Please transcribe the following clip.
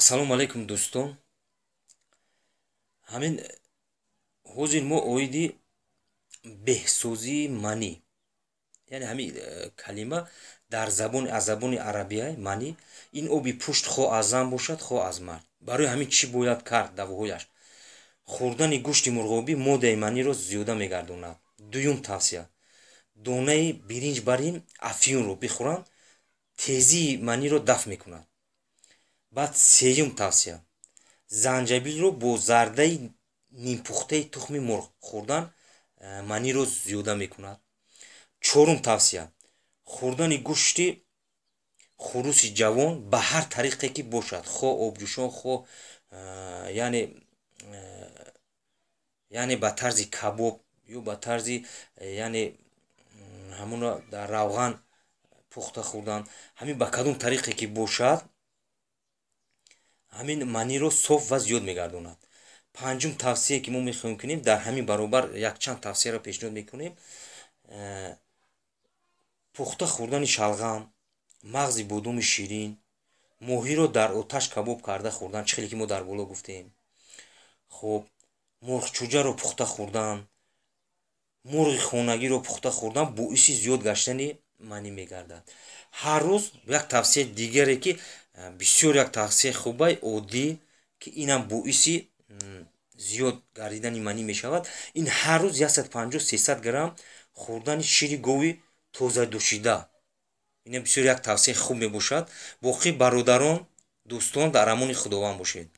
Ассалому алайкум, дӯстон. Ҳамин ҳозир мо оиди беҳсозии манӣ, яъне ҳамин калима дар забони аз забони арабия манӣ, ин оби пушт, хо аз зан бошад, хо аз мард. Барои ҳамин чӣ бояд кард? Давоҳояш: хӯрдани гӯшти мурғобӣ моддаи маниро зиёда мегардонад. Дуюм тавсия: донаи биринҷ барин афюнро бихӯранд, тезии маниро дафт мекунад. Баъд сеюм тавсия: занҷабилро бо зардаи нимпухтаи тухми мурғ хӯрдан маниро зиёда мекунад. Чорум тавсия: хӯрдани гӯшти хуруси ҷавон ба ҳар тариқе ки бошад, хо обҷӯшон, хо яъне ба тарзи кабоб ё ба тарзи, яъне ҳамуно дар равған пухта хӯрдан, ҳамин ба кадом тариқе ки бошад, ҳамин маниро соф ва зиёд мегардонад. Панҷум тавсие, ки мо мехоҳем кунем, дар ҳамин баробар якчанд тавсияро пешниҳод мекунем: пухта хӯрдани шалғам, мағзи бодуми ширин, моҳиро дар оташ кабоб карда хӯрдан, чӣ хеле ки мо дар боло гуфтем. Хуб, мурғчӯҷаро пухта хӯрдан, мурғи хонагиро пухта хӯрдан боиси зиёд гаштани манӣ мегардад. Ҳар рӯз як тавсияи дигаре, ки бисёр як тавсияи хубай, оддӣ, ки инам боиси зиёд гардидани манӣ мешавад, ин ҳар рӯз 150-300 грамм хӯрдани шири гови тозадӯшида. Ин бисёр як тавсияи хуб мебошад. Боқӣ, бародарон, дӯстон, дар амони Худованд бошед.